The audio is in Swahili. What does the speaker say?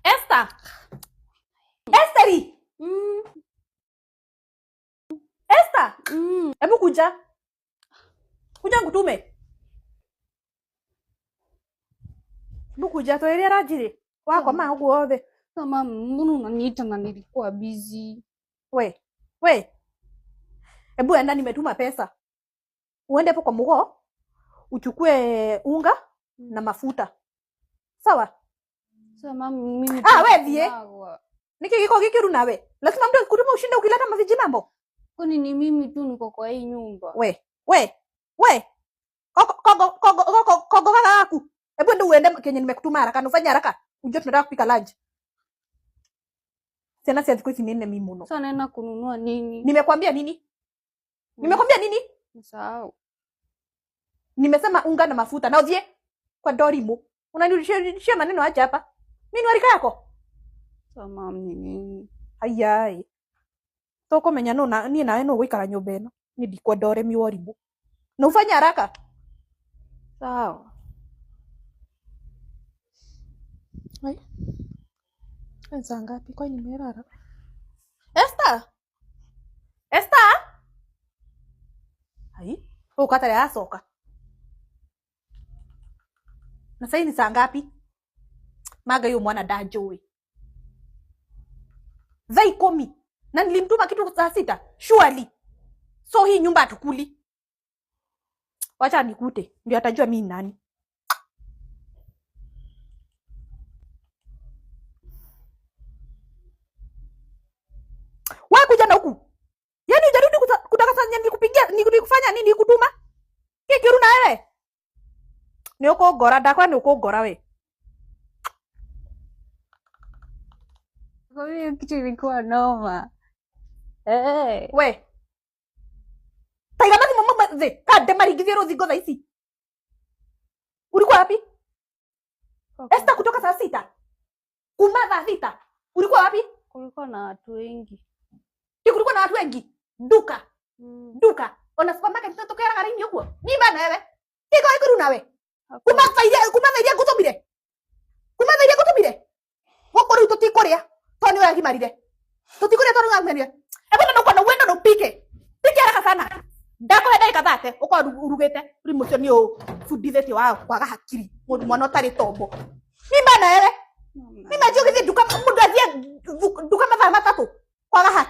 Esther. Esteri. Esther. Hebu kuja. Kuja ngutume. Hebu kuja twerie ranjiri. Wakoma uguo othe. Mama, mbona unaniita na nilikuwa busy? We. We. Hebu enda, nimetuma pesa. Uende hapo kwa Mugo uchukue unga na mafuta. Sawa? Sasa mama, mimi Ah, we thie. Sawa. Niki giko gikiru nawe. Lazima mtu akikutuma ushinde ukileta maviji mambo. Kwani ni mimi tu niko kwa hii nyumba? We, we, we. Kogo kogo kogo kogo kogo kaka gaku. Hebu enda uende kenye nimekutuma haraka, na ufanye haraka. Ujue tunataka kupika lunch. Ciana cia thikũ ici nĩ nemi mũno. Sasa naenda kununua nini? Nimekwambia nini? Nimekwambia nini? Nisahau. Nimesema unga na mafuta. Na uthie kwa Dorimo. Unanirudishia maneno aje hapa? Mimi ni warika yako? Sasa mama, ni nini? Ayai. Tũkũmenya nũ na niĩ nawe nũ ũgũikara nyũmba ĩno. Niĩ ndikwenda ũremi wa ũrimũ. Na ufanye haraka. Sawa. Ai. Ni saa ngapi? Kwani nimelala? Esther. Esther. Ai, ũũ katarĩ aracoka. Na sasa ni saa ngapi? Maga huyo mwana ndanjũĩ. Thaa 10 na nilimtuma kitu saa 6. Surely. So hii nyumba hatukuli. Wacha nikute ndio atajua mimi ni nani. Wewe kuja na huku. Yaani hujarudi kutoka saa nilikupigia, nilikufanya nini nikutuma? Kikiru na wewe. Ni ukungora ndakwa ni ukungora we. Kwa hiyo kitu ilikuwa noma. Eh. We. Taiga mathi mama the kande maringithie rũthingo thaa ici. Ulikuwa wapi? Esther kutoka saa 6. Kuma saa 6. Ulikuwa wapi? Kulikuwa na watu wengi. Ti kulikuwa na watu wengi. Duka. Duka. Ona supermarket tukeraga raini uguo. Nyimba nawe. Kiko ikuru nawe. Kuma thaa iria ngutumire. Kuma thaa iria ngutumire. Guku riu tutikuria. To ni uragimarire. Tutikuria to ni uragimarire. Hebu enda uko na uende na upike. Pike haraka sana. Ndakuhe ndagĩka 30 ukorwo urugĩte. Uri mũcio nĩ ũbundithĩtio wa kwaga hakiri. Mũndũ mwana ũtarĩ tombo. Mimba nawe. Mimba njũgĩthiĩ nduka mũndũ athiĩ nduka mathaa 3 kwaga hakiri.